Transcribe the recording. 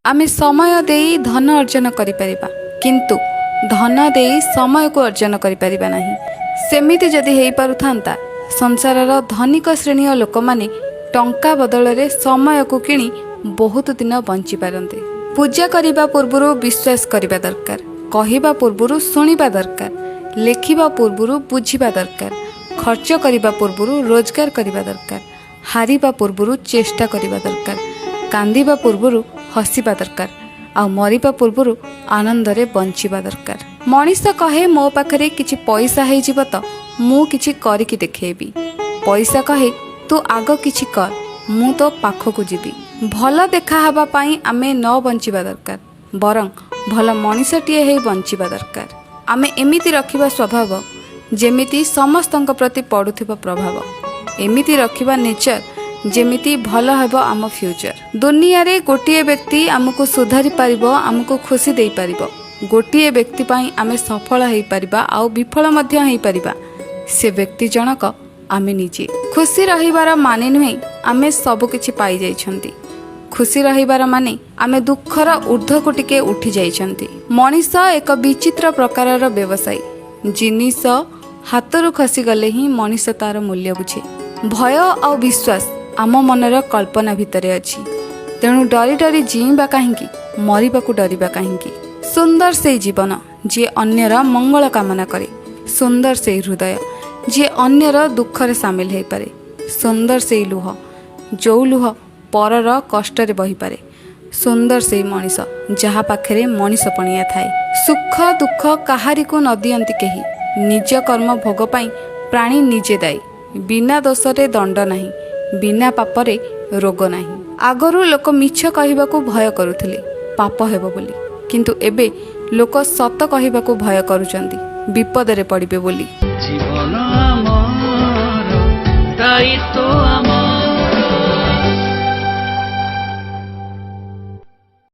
ଆମେ ସମୟ ଦେଇ ଧନ ଅର୍ଜନ କରିପାରିବା, କିନ୍ତୁ ଧନ ଦେଇ ସମୟକୁ ଅର୍ଜନ କରିପାରିବା ନାହିଁ। ସେମିତି ଯଦି ହେଇପାରୁଥାନ୍ତା, ସଂସାରର ଧନିକ ଶ୍ରେଣୀୟ ଲୋକମାନେ ଟଙ୍କା ବଦଳରେ ସମୟକୁ କିଣି ବହୁତ ଦିନ ବଞ୍ଚିପାରନ୍ତେ। ପୂଜା କରିବା ପୂର୍ବରୁ ବିଶ୍ୱାସ କରିବା ଦରକାର, କହିବା ପୂର୍ବରୁ ଶୁଣିବା ଦରକାର, ଲେଖିବା ପୂର୍ବରୁ ବୁଝିବା ଦରକାର, ଖର୍ଚ୍ଚ କରିବା ପୂର୍ବରୁ ରୋଜଗାର କରିବା ଦରକାର, ହାରିବା ପୂର୍ବରୁ ଚେଷ୍ଟା କରିବା ଦରକାର, କାନ୍ଦିବା ପୂର୍ବରୁ ହସିବା ଦରକାର ଆଉ ମରିବା ପୂର୍ବରୁ ଆନନ୍ଦରେ ବଞ୍ଚିବା ଦରକାର। ମଣିଷ କହେ, ମୋ ପାଖରେ କିଛି ପଇସା ହେଇଯିବ ତ ମୁଁ କିଛି କରିକି ଦେଖେଇବି। ପଇସା କହେ, ତୁ ଆଗ କିଛି କର, ମୁଁ ତୋ ପାଖକୁ ଯିବି। ଭଲ ଦେଖା ହେବା ପାଇଁ ଆମେ ନ ବଞ୍ଚିବା ଦରକାର, ବରଂ ଭଲ ମଣିଷଟିଏ ହେଇ ବଞ୍ଚିବା ଦରକାର। ଆମେ ଏମିତି ରଖିବା ସ୍ୱଭାବ, ଯେମିତି ସମସ୍ତଙ୍କ ପ୍ରତି ପଡ଼ୁଥିବ ପ୍ରଭାବ। ଏମିତି ରଖିବା ନେଚର, ଯେମିତି ଭଲ ହେବ ଆମ ଫ୍ୟୁଚର। ଦୁନିଆରେ ଗୋଟିଏ ବ୍ୟକ୍ତି ଆମକୁ ସୁଧାରି ପାରିବ, ଆମକୁ ଖୁସି ଦେଇପାରିବ। ଗୋଟିଏ ବ୍ୟକ୍ତି ପାଇଁ ଆମେ ସଫଳ ହେଇପାରିବା ଆଉ ବିଫଳ ମଧ୍ୟ ହେଇପାରିବା। ସେ ବ୍ୟକ୍ତି ଜଣକ ଆମେ ନିଜେ। ଖୁସି ରହିବାର ମାନେ ନୁହେଁ ଆମେ ସବୁ କିଛି ପାଇଯାଇଛନ୍ତି। ଖୁସି ରହିବାର ମାନେ ଆମେ ଦୁଃଖର ଉର୍ଦ୍ଧ୍ୱକୁ ଟିକେ ଉଠି ଯାଇଛନ୍ତି। ମଣିଷ ଏକ ବିଚିତ୍ର ପ୍ରକାରର ବ୍ୟବସାୟୀ। ଜିନିଷ ହାତରୁ ଖସିଗଲେ ହିଁ ମଣିଷ ତାର ମୂଲ୍ୟ ବୁଝେ। ଭୟ ଆଉ ବିଶ୍ୱାସ ଆମ ମନର କଳ୍ପନା ଭିତରେ ଅଛି। ତେଣୁ ଡରି ଡରି ଜିଇଁବା କାହିଁକି? ମରିବାକୁ ଡରିବା କାହିଁକି? ସୁନ୍ଦର ସେଇ ଜୀବନ, ଯିଏ ଅନ୍ୟର ମଙ୍ଗଳ କାମନା କରେ। ସୁନ୍ଦର ସେଇ ହୃଦୟ, ଯିଏ ଅନ୍ୟର ଦୁଃଖରେ ସାମିଲ ହେଇପାରେ। ସୁନ୍ଦର ସେଇ ଲୁହ, ଯୋଉ ଲୁହ ପରର କଷ୍ଟରେ ବହିପାରେ। ସୁନ୍ଦର ସେଇ ମଣିଷ, ଯାହା ପାଖରେ ମଣିଷ ପଣିଆ ଥାଏ। ସୁଖ ଦୁଃଖ କାହାରିକୁ ନ ଦିଅନ୍ତି କେହି। ନିଜ କର୍ମ ଭୋଗ ପାଇଁ ପ୍ରାଣୀ ନିଜେ ଦାୟୀ। ବିନା ଦୋଷରେ ଦଣ୍ଡ ନାହିଁ, ବିନା ପାପରେ ରୋଗ ନାହିଁ। ଆଗରୁ ଲୋକ ମିଛ କହିବାକୁ ଭୟ କରୁଥିଲେ, ପାପ ହେବ ବୋଲି। କିନ୍ତୁ ଏବେ ଲୋକ ସତ କହିବାକୁ ଭୟ କରୁଛନ୍ତି, ବିପଦରେ ପଡ଼ିବେ ବୋଲି। ଜୀବନ।